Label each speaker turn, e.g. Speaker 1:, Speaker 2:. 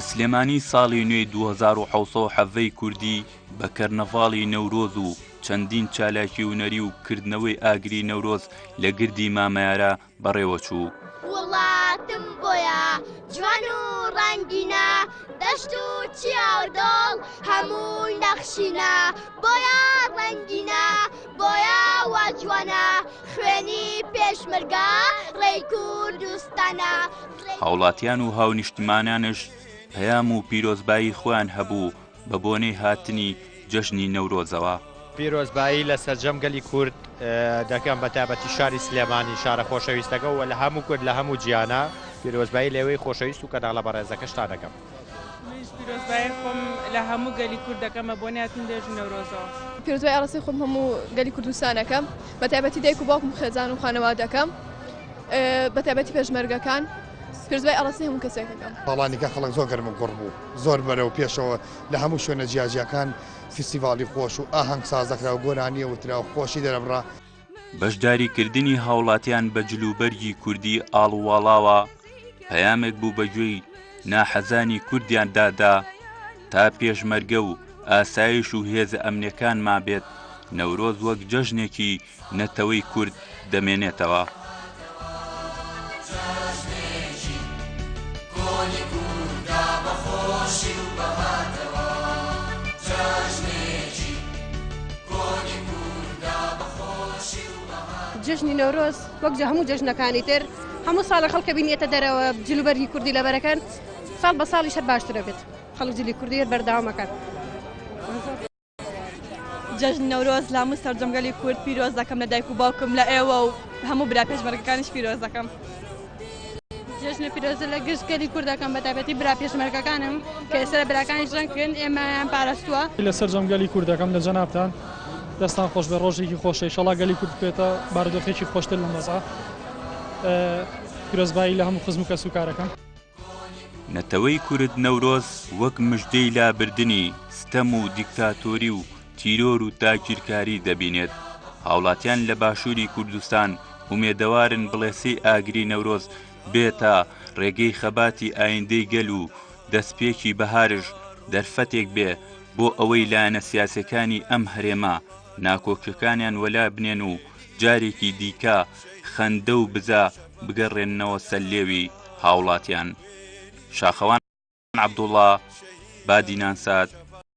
Speaker 1: لە سلێمانی ساڵی نوێی 2717 ی کوردی بە کەرنەڤاڵی نەورۆز و چەندین چالاکی هونەری و کردنەوەی ئاگری نەورۆز لە گردی مامەیارە بەڕێوەچوو.
Speaker 2: وڵاتم بۆیە جوان و ڕەنگینە دەشت و چیا و دۆڵ هەمووی نەخشینە بۆیە ڕەنگینە بۆیە وا جوانە خوێنی پێشمەرگە ڕێی کوردستانە.
Speaker 1: هاوڵاتیان و هاونیشتمانانش پەیام و پیرۆزبایی خۆیان هەبوو بە بۆنەی هاتنی جەژنی نەورۆزەوە.
Speaker 3: پیرۆزبایی لە سەرجەم گەلی کورد دەکەم بە تایبەتی شاری سلێمانی شارە خۆشەویستەکە و لە هەموو کورد لە هەموو جیهانا پیرۆزبایی لە ئێوەی خۆشەویست و کەناڵە بەڕێزەکەشتان دەکەم.
Speaker 4: منیش پیرۆزبایی خۆم لە هەموو گەلی کورد دەکەم بە بۆنەی هاتنی جەژنی نەورۆزەوە.
Speaker 5: پیرۆزبایی ئاڕاستەی خۆم هەموو گەلی کوردستان ئەکەم بە تایبەتی دایک و باوکم خێزان و خانەوادەکەم بە تایبەتی پێشمەرگەکان پیرۆزبایی ئاڕاستەی هەموو کەسێک ئەکەم.
Speaker 6: ساڵانیکە خەڵک زۆر گەرم و گوڕ بوو زۆر بەرەو پێشەوە لە هەموو شوێنە جیاجیاکان فیستیڤاڵی خۆش و ئاهەنگ ساز دەکرا و گۆرانی ئەوترا و خۆشی دەرەبڕا.
Speaker 1: بەشداریکردنی هاوڵاتیان بە جلوبەرگی کوردی ئاڵوواڵاوە پەیامێک بوو بە گوێی ناحەزانی کوردیان دادا تا پێشمەرگە و ئاسایش و هێزە ئەمنیەکان مابێت نەورۆز وەک جەژنێکی نەتەوەی کورد دەمێنێتەوە.
Speaker 7: جەژنی نەورۆز وەک هەموو جەژنەکانی تر هەموو ساڵە خەڵکە بینیێتە دەرەوە جلوبەرگی کوردی لەبەرەکەن ساڵ بە ساڵیش هەر باشترە بێت خەڵک جلی کوردی هەر بەردەوامەکەن.
Speaker 4: جەژنی نەورۆز لە هەموو سەرجەم گەلی کورد پیرۆز دەکەم لە دایک و باوکم لە ئێوە و هەموو برا پێشمەرگەکانیش پیرۆز دەکەم.
Speaker 8: جەژنە پیرۆزە لە گشت گەلی کورد دەکەم بە تایبەتی برا پێشمەرگەکانم کە ئێستا لە براکانی ژەنگ ئێمەیان پاراستووە.
Speaker 9: لە سەرجەم گەلی کورد دەکەم لە جەنابتان دەستان خۆش بێ ڕۆژێکی خۆشە ئیشەڵا گەلی کورد بکەوێتە بارودۆخێکی خۆشتر لەم وەزعە پیرۆزبایی لە هەموو خزم و کەسوکارەکەم.
Speaker 1: نەتەوەی کورد نەورۆز وەک مژدەی لابردنی ستەم و دیکتاتۆری و تیرۆر و داگیرکاری دەبینێت، هاوڵاتیان لە باشووری کوردستان ئومێدەوارن بڵێسەی ئاگری نەورۆز بێتە ڕێگەی خەباتی ئایندەی گەل و دەستپێکی بەهارش دەرفەتێک بێ بۆ ئەوەی لایەنە سیاسیەکانی ئەم هەرێمە ناکۆکیەکانیان وەلا بنێن و جارێکی دیکە خەندە و بزە بگەڕێننەوە سەر لێوی هاوڵاتیان. شاخەوان عەبدوڵا، بادینان سات.